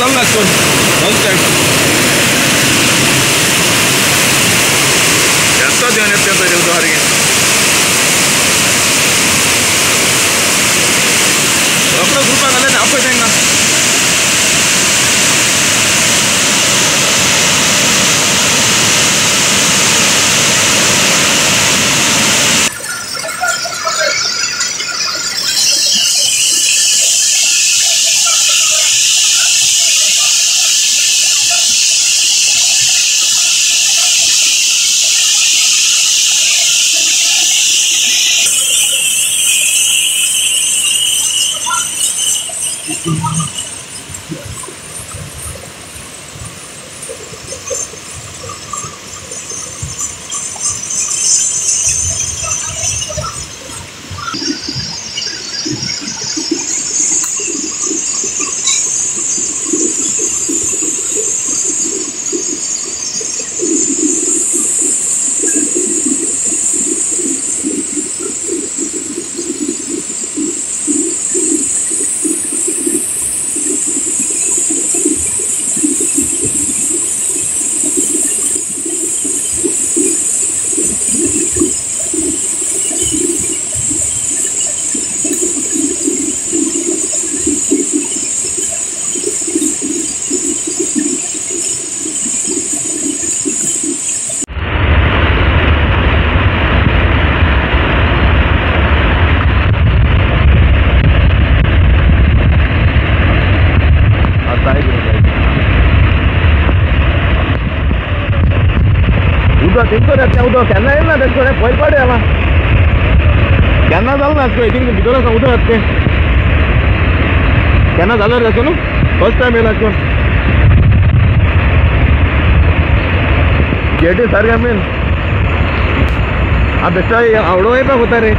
जालें ना करून फर्स्ट टायम जास्त देवन येता तें उदक सारकें रोकडो ग्रुपाक घालें आपय तांकां. उदक तेंचो रे तें उदक केन्ना येयला ना तेंचो रे पयलीं पावट येयला केन्ना जालें ना थिंग भितर आसा उदक तें केन्ना जालें रे न्हू फर्स्ट टायम येयला कोण गेटी सारकें मेन आ बेश्टा आवडो येवपाक वता रे.